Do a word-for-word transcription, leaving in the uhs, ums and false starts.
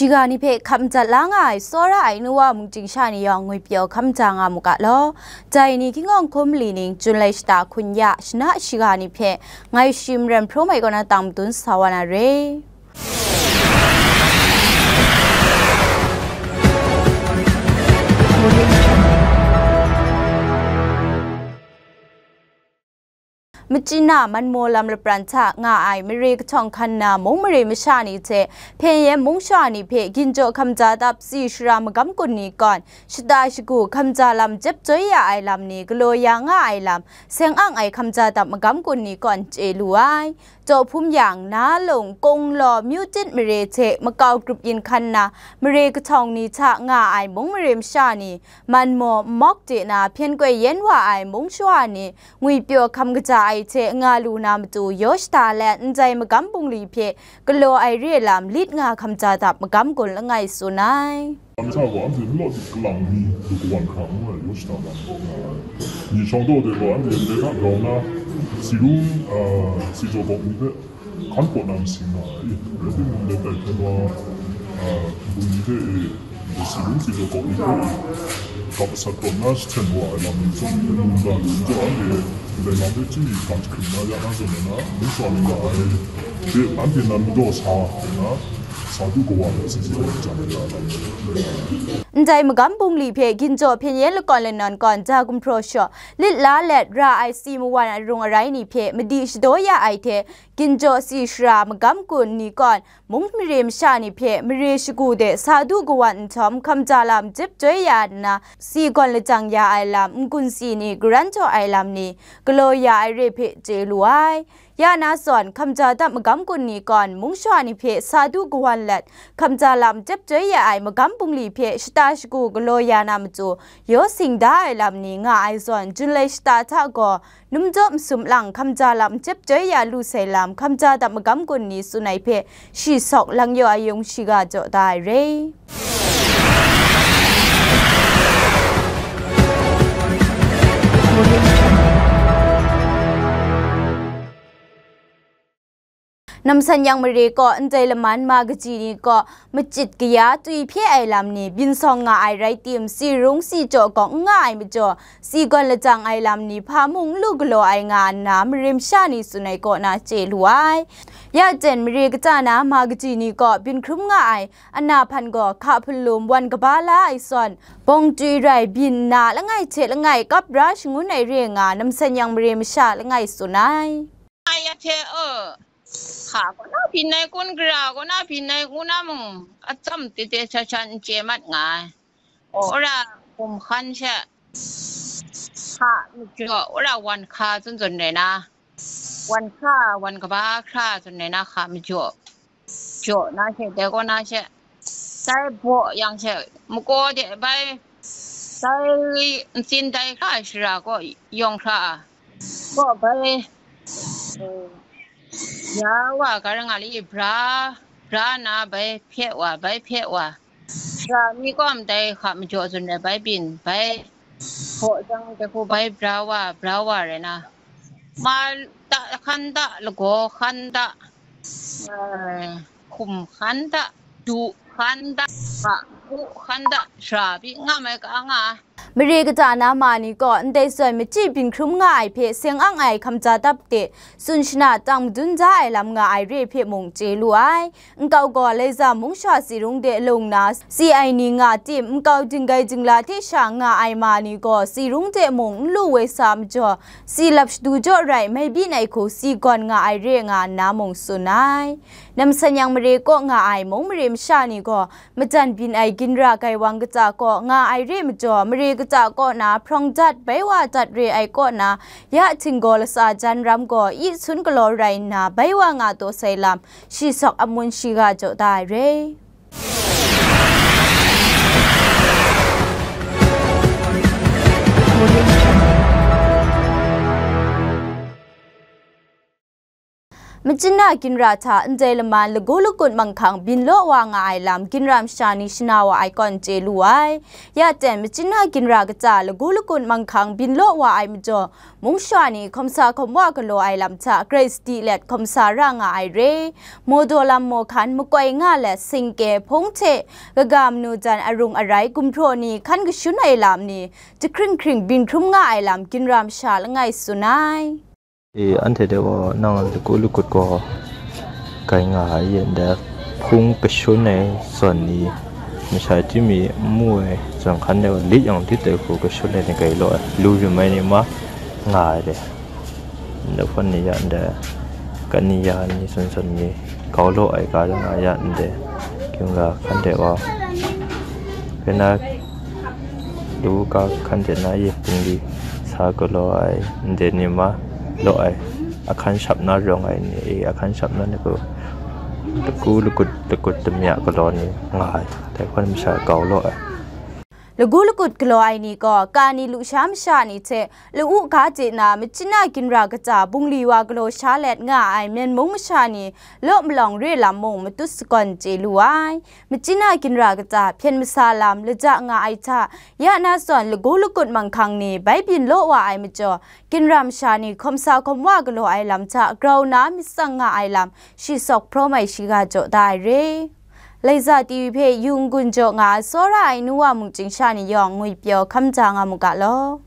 Shiga ni hpe hkam jat la nga ai, tsawra ai nu wa mungchying sha ni yawng ngwipyaw hkam ja nga mu ga law. Dai ni hkying hkawng hkum li ning, Jun lai shata hkun ya, shana shiga ni hpe ngai shi maren hprawm ai kaw na tang madun sa wa na re. Machyin a Manmaw lam lapran hta nga ai mare kahtawng hkan na mung mare masha ni hte Hpyen Yen mung sha ni hpe ginjaw hkamja dap tsi sara magam gun ni kawn shata shagu hkamja lam jep joi ya ai lam ni galaw ya nga ai lam, seng ang ai hkamja dap magam gun ni kawn chye lu ai. Jaw Hpum yang, Na Lung, Kung Law, Myu Tit mare hte makau grup yin hkan na mare kahtawng ni hta nga ai mung mare masha ni, Manmaw, Mawk de na hpyen koi yen wa ai mung shawa ni, ngwipyaw hkam kaja ai hte nga lu na matu, yaw shada let ndai magam bungli hpe galaw ai re lam lit nga hkamja dap magam gun langai tsun ai. Lam sha gaw, anhte mulaw di kalang mi lu kawan hkra ngu ai, yaw shada lam nga ai. Ni shawng daw de gaw, anhte ndai hta grau nna, si rung, a, si jaw bawk ni hpe, hkan kaw na masing nga ai. Rai timung, ndai tai hkyen wa, a, bungli hte e, ndai si rung si jaw bawk ni hpe e, kap asat kaw nna jahten wa ai lam ni zawn, mungga ni zawn, anhte ndai lam hpe chyeju hkam jahkring na ya na zawn na, mung sha ni nga ai hpe, anhte nan madaw sa ai na, sa du kawa ai, si si gaw jang ya ai lam ni. Ndai magam bungli hpe ginjaw hpyen yen lakawn lanawn kawn ja gumhpraw shaw, lit la let ra ai si mawan arung arai ni hpe madi shadaw ya ai hte, ginjaw si sara magam gun ni kawn, mung mare masha ni hpe mare shagu de sa du kawan nhtawm, hkamja lam jep joi ya nna, si gawn lajang ya ai lam, n-gun si ni garan jaw ai lam ni galaw ya ai re hpe chye lu ai. Ya na zawn, hkamja dap magam gun ni kawn, mung shawa ni hpe sa du kawan let, hkamja lam jep joi ya ai magam bungli hpe shata shagu galaw ya na matu, yaw sing da ai lam ni nga ai zawn, Jun lai shata hta gaw, Num jaw masum lang hkamja lam jep joi ya lu sai lam hkamja dap magam gun ni tsun ai hpe, shi sawk lang yaw ai yung shiga jaw da ai re. Namsan yang mare kaw ndai laman ma kaji ni kaw machyit kaya twi hpye ai lam ni byin sawng nga ai rai tim, si rung si jaw gaw n nga ai majaw, si gawn lajang ai lam ni hpa mung n lu galaw ai nga nna, mare masha ni tsun ai kaw na chye lu ai. Ya jen mare kaja na ma kaji ni kaw byin hkrum nga ai ana hpan gaw hka hpalum wan kaba la ai zawn, bawng twi rai byin nna langai hte langai kap ra shangun ai re nga, namsan yang mare masha langai tsun ai. Ai ya hte, e, hka kaw na byin ai kun, gara kaw na byin ai kun a mung, atsam tete sha sha n chye mat nga ai. Wora hkum hkan she, hka majaw, wora wan hka tsun tsun rai na, wan hka, wan kaba hkra tsun rai na, hka majaw. Jaw na she, dai kaw na she, dai baw yang she, makaw de bai, dai ntsin dai hkra shara kaw yawng hkra a, kaw bai, eh, ya wa ga ra nga li, bra, bra na bai hpye wa, bai hpye wa, shara mi kaw ndai hka majaw tsun ai bai byin, bai baw jang dai hku bai bra wa, bra wa rai na, ma da, hkan da, lagaw hkan da, eh, hkum hkan da, du hkan da, ga hku hkan da, shara pyi nga mai ka nga. Mare kata na ma ni kaw ndai zawn machyi byin hkrum nga ai hpe seng ang ai hkamja dap de tsun shana tang madun da ai lam nga ai re hpe mung chye lu ai. Nkau gaw Laiza mung sha si rung de lung na, si ai ni nga tim, nkau dinggai dingla hte sha nga ai ma ni gaw si rung de mung n lu woi sa majaw, si lap shadu jaw rai mai byin ai hku si gawn nga ai re nga nna mung tsun ai. Namsan yang mare kaw nga ai mung mare masha ni gaw, majan byin ai ginra gaiwang kata kaw nga ai re majaw, mare kata kaw na hprawng dat, bai wa dat re ai kaw na, ya htinggaw latsa jan ram gaw i sun galaw rai nna, bai wa nga taw sai lam, shi sawk amun shiga jaw da ai re. Machyin na ginra hta ndai laman lagu lakut manghkang byin law wa nga ai lam ginra masha ni shana wa ai kawn chye lu ai. Ya ten, machyin na ginra kaja lagu lakut manghkang byin law wa ai majaw, mung sha ni hkawm sa hkawm wa galaw ai lam hta grai sadi let hkawm sa ra nga ai re. Mawdaw lam mawhkan makoi nga let singke, hpung hte kaga manu jan arung arai gumhpraw ni hkan kashun ai lam ni jahkring hkring byin hkrum nga ai lam ginra masha langai tsun ai. E, anhte de gaw nang lagu lakut gaw grai nga ai ye ndai, hpung kashun ai zawn ni, masha chyi mi n mu ai zawn hkan de gaw lit yang lit ai hku kashun ai ni grai law ai, lu rim ai ni ma nga ai de. Ndai hpawt ni ya ndai, kani ya ni zawn zawn ni, gau law ai ga nga ya ndai, ginra hkan de gaw, pena lu ga hkan de na ye hpung di sa galaw ai ndai ni ma law ai, ahkan shap na rawng ai ni, e, ahkan shap na ni gaw, lagu lakut lakut damya galaw ni nga ai, dai hpawt masha gau law ai. Lagu lakut galaw ai ni gaw, kani lusha masha ni hte, la-u ga de na, machyin na ginra kaja bungli wa galaw sha let nga ai Myen mung masha ni law malawng re lam mung matut sagawn chye lu ai. Machyin na ginra kaja hpyen masa lam laja nga ai hta, ya na zawn lagu lakut manghkang ni bai byin law wa ai majaw, ginra masha ni hkawm sa hkawm wa galaw ai lam hta grau na myit tsang nga ai lam, shi sawk hprawm ai shiga jaw da ai re. Laiza T V hpe yu n-gun jaw nga ai tsawra ai nu wa mungchying sha ni yawng ngwipyaw hkam ja nga mu ga law.